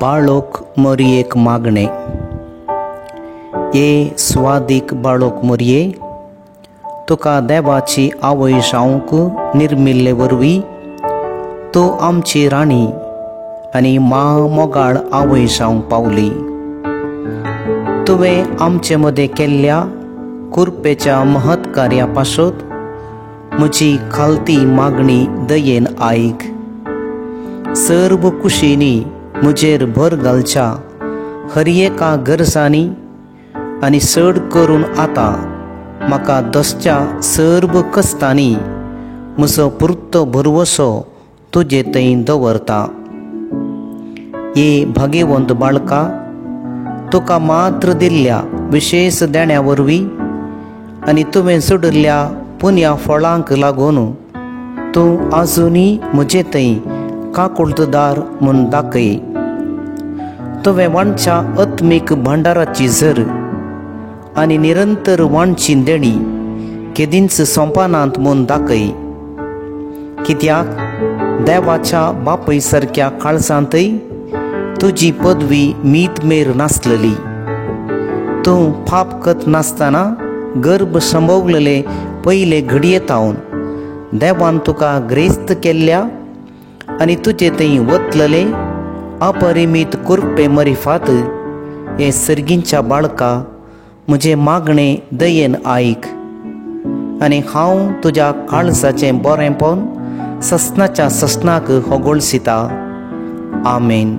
बाळोक मोरयेक मागणें. ये स्वादीक बाळोक मोरये, तुका देवाची आवय जावंक निर्मिल्ले वरवीं तूं आमची राणी आनी मां मोगाळ आवय जावंक पावली. तुवें आमचे मदें केल्ल्या कुरपेच्या महत्कार्या पासत म्हजी खालती मागणी दयेन आयक. सर्व कुशींनी म्हजेर भर घालच्या हर एका गरजांनी आनी चड करून आतां म्हाका दसच्या सर्व कश्टांनी म्हजो पुरतो भरवसो तुजे थंय दवरता. ये भाग्यवंत बाळका, तुका मात्र दिल्ल्या विशेश देण्या वरवीं आनी तुवें सोडिल्ल्या पुण्या फळांक लागून तूं आजुनूय म्हजे थंय काकुळतदार म्हूण दाखय. तुवें वांटच्या आत्मीक भांडाराची झर आनी निरंतर वांटची देणी केदींच सोंपनात म्हूण दाखय. कित्याक देवाच्या बापय सारक्या काळजांतय तुजी पदवी मीत मेर नासलेली. तूं पाप करत नासतना गर्भ संभवलेले पयले घडये तावन देवान तुका ग्रेस्त केल्ल्या आनी तुजे थंय वतलेले अपरिमीत कुरपे मरिफात हे सर्गींच्या बाळका म्हजें मागणें दयेन आयक आनी हांव तुज्या काळजाचें बरेंपण ससनाच्या ससनाक होगोळसिता. आमेन.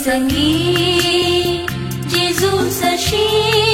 संगी जेजू सशी.